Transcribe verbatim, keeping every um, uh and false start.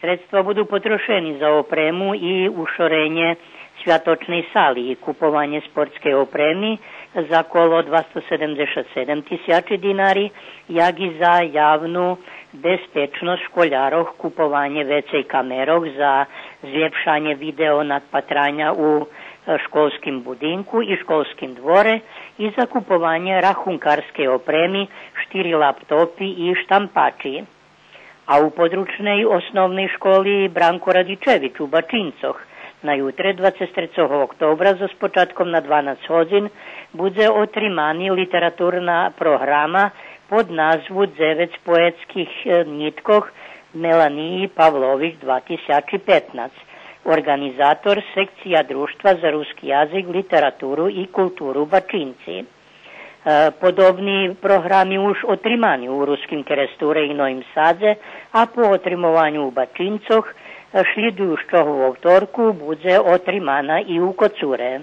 Средства буду потрошени за опрему и ушоренє святочней сали и купованє спортскей опреми за коло двасто седемдзешат седем тисячи динари, як и за явну безпечносц школярох, купованє вецей камерох за злєпшанє видео надпатраня у, е, школским будинку и школским дворе и за купованє рахункарскей опреми, штири лаптопи и штампачи. А у подручней основней школи „Бранко Радичевич” у Бачинцох на ютре, двацец трецого октобра, зоз початком на дванац годзин будзе отримани литературна програма под назву „Дзевец поетских, е, ниткох Меланиї Павлович два тисячи петнац”. Орґанизатор секция Дружтва за руски язик, литературу и културу Бачинци. Е, подобни програми уж отримани у Руским Керестуре и Новим Садзе, а по отримованю у Бачинцох, е, шлїдуюцого вовторку будзе отримана и у Коцуре.